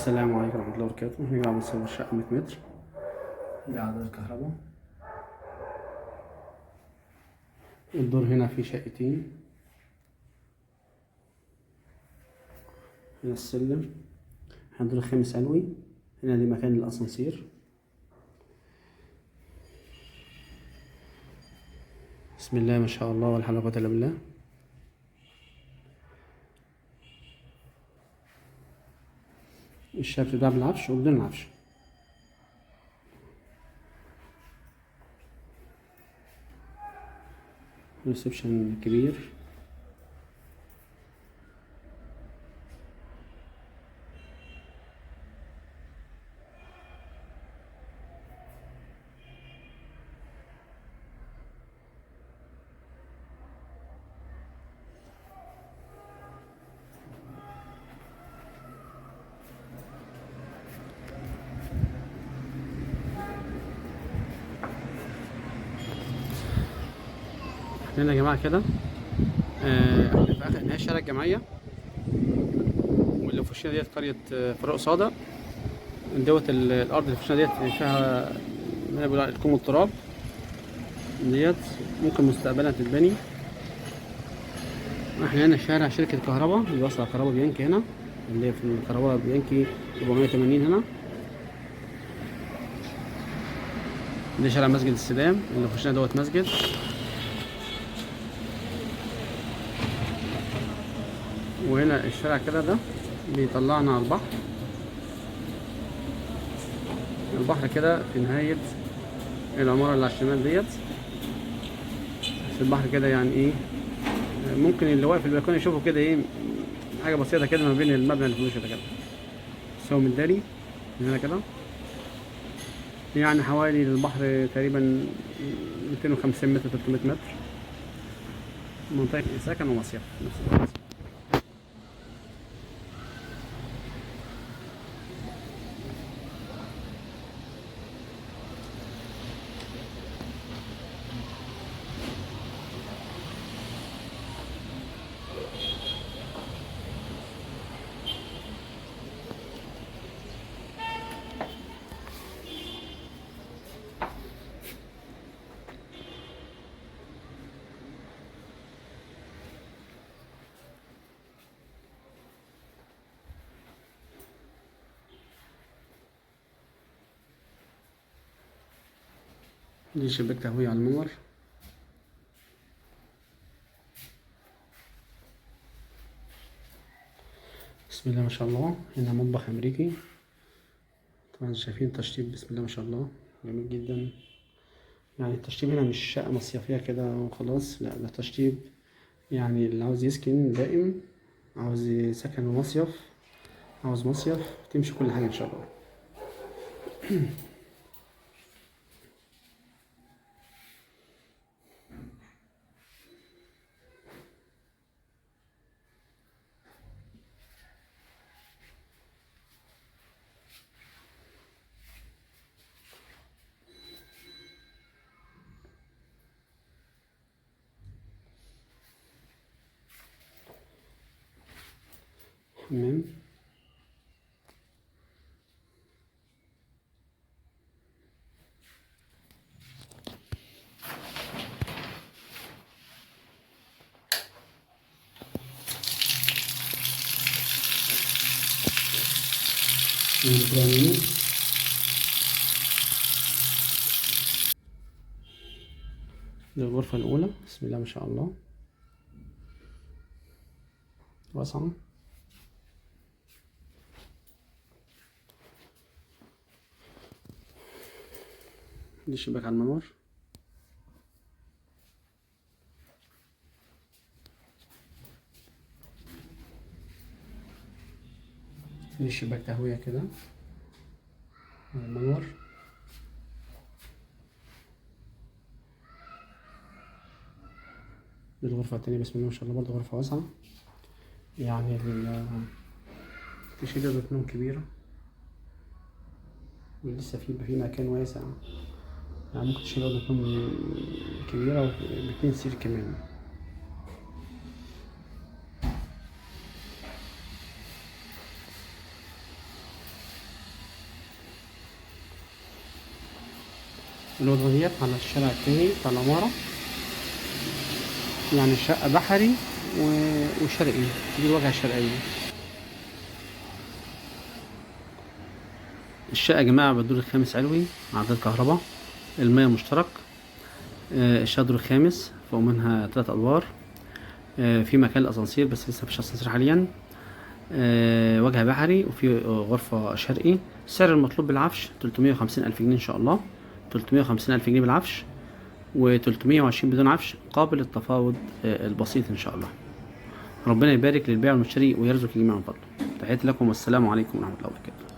السلام عليكم ورحمة الله وبركاته. هنا بنصور شقة 100 متر بعد الكهرباء. الدور هنا فيه شقتين، هنا السلم، هنا الدور الخامس علوي، هنا دي مكان الأسانسير. بسم الله ما شاء الله ولا حول ولا قوة إلا بالله. الشبك ده بالعفش وبدون العفش. ريسبشن كبير. هنا يا جماعة كده احنا في اخر نهاية شارع الجمعية، واللي في وشنا ديت قرية فاروق صادق. دوت الارض اللي في وشنا ديت فيها هنا بيقولوا الكوم التراب ديت، ممكن مستقبلا تتبني. احنا هنا شارع شركة كهرباء اللي واصله كهرباء بيانكي هنا، اللي في الكهرباء بيانكي 480 هنا. ده شارع مسجد السلام اللي في وشنا دوت مسجد. وهنا الشارع كده ده بيطلعنا على البحر. البحر كده في نهاية العمارة اللي على الشمال ديت، في البحر كده يعني ايه، ممكن اللي واقف في البلكونة يشوفه كده، ايه حاجة بسيطة كده ما بين المبنى اللي في الوش ده كده. بس هو متداري من هنا كده، يعني حوالي البحر تقريبا 250 متر 300 متر. منطقة سكن ومصيف في نفس الوقت. دي شباك تهوية على المنور. بسم الله ما شاء الله. هنا مطبخ أمريكي، طبعا شايفين تشطيب بسم الله ما شاء الله جميل جدا. يعني التشطيب هنا مش شقة مصيفية كده وخلاص، لا ده تشطيب يعني اللي عاوز يسكن دائم، عاوز سكن ومصيف، عاوز مصيف، تمشي كل حاجة إن شاء الله. حمام، دي الغرفة الأولى. بسم الله ما شاء الله واسعة. دي شباك على المنور. دي شباك تهوية كده على المنور. دي الغرفة التانية بسم الله ما شاء الله، برضه غرفة واسعة. يعني تشيل أوضة نوم كبيرة، ولسه في مكان واسع، يعني ممكن تشيل أوضة نوم كبيرة وباتنين سرير كمان. الأوضة ديت على الشارع التاني بتاع العمارة، يعني شقة بحري وشرقي، دي الواجهة الشرقية. الشقة يا جماعة بالدور الخامس علوي، عدد كهرباء، المية مشترك، الشقة الدور الخامس فوق منها 3 أدوار، في مكان الأسانسير بس لسه مفيش أسانسير حاليا، واجهة بحري وفي غرفة شرقي. السعر المطلوب بالعفش 350,000 جنيه إن شاء الله، 350,000 جنيه بالعفش، و320 بدون عفش، قابل للتفاوض البسيط إن شاء الله. ربنا يبارك للبيع والمشتري ويرزق الجميع من فضله. تحياتي لكم والسلام عليكم ورحمة الله وبركاته.